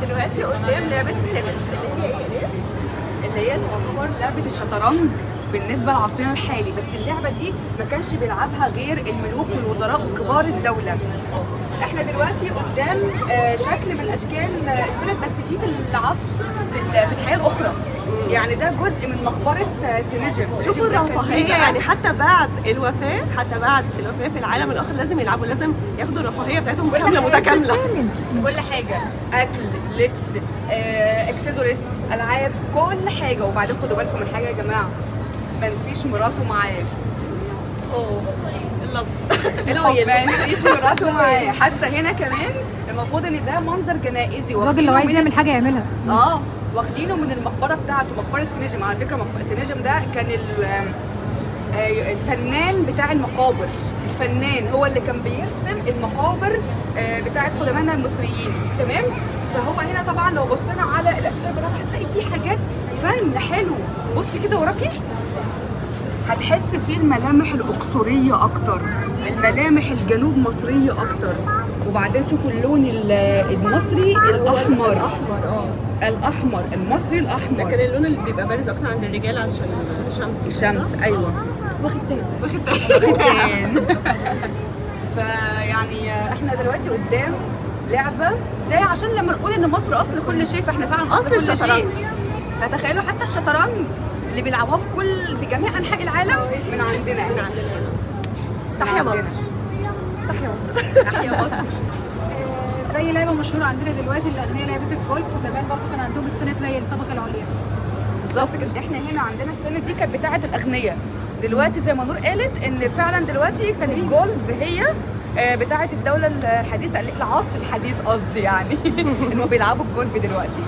دلوقتي قدام لعبه السنت اللي هي ايه؟ اللي هي تعتبر لعبه الشطرنج بالنسبة لعصرنا الحالي، بس اللعبة دي ما كانش بيلعبها غير الملوك والوزراء وكبار الدولة. احنا دلوقتي قدام شكل من اشكال السنت، بس دي في العصر في الحياة الاخرى، يعني ده جزء من مقبره سينجم. شوفوا الرفاهية، يعني حتى بعد الوفاة، حتى بعد الوفاة في العالم الاخر لازم يلعبوا، لازم ياخدوا الرفاهية بتاعتهم كاملة متكاملة. كل حاجة، اكل، لبس، اكسسوارز، العاب، كل حاجة. وبعدين خدوا بالكم من حاجة يا جماعة، ما نسيش مراته معاه. ما نسيش مراته معاه. حتى هنا كمان المفروض ان ده منظر جنائزي، الراجل لو عايز يعمل حاجة يعملها. واخدينه من المقبرة بتاعته، مقبره سينجم. على فكرة سينجم ده كان الفنان بتاع المقابر، الفنان هو اللي كان بيرسم المقابر بتاعه قدماء المصريين، تمام؟ فهو هنا طبعا لو بصينا على الاشكال بتاعته هتلاقي فيه حاجات فن حلو. بصي كده وراكي هتحس فيه الملامح الاقصريه اكتر، الملامح الجنوب مصرية اكتر. وبعدين شوفوا اللون المصري الاحمر، الاحمر الاحمر المصري الاحمر، لكن اللون اللي بيبقى بارز اكتر عند الرجال عشان الشمس. الشمس، ايوه. واخد تان، واخد تان. فيعني احنا دلوقتي قدام لعبه زي، عشان لما نقول ان مصر اصل كل شيء، فاحنا فعلا اصل كل شيء. فتخيلوا حتى الشطرنج اللي بيلعبوه في جميع انحاء العالم من عندنا، من عندنا هنا. تحيا مصر، تحيا مصر، تحيا مصر. زي لعبه مشهورة عندنا دلوقتي الاغنياء، لعبه الجولف. زمان برضو كان عندهم السنت اللي هي الطبقة العليا. بالظبط كده. احنا هنا عندنا السنت دي كانت بتاعه الاغنياء. دلوقتي زي ما نور قالت ان فعلا دلوقتي كان الجولف هي بتاعه الدولة الحديثة، العصر الحديث قصدي، يعني ان هم بيلعبوا الجولف دلوقتي.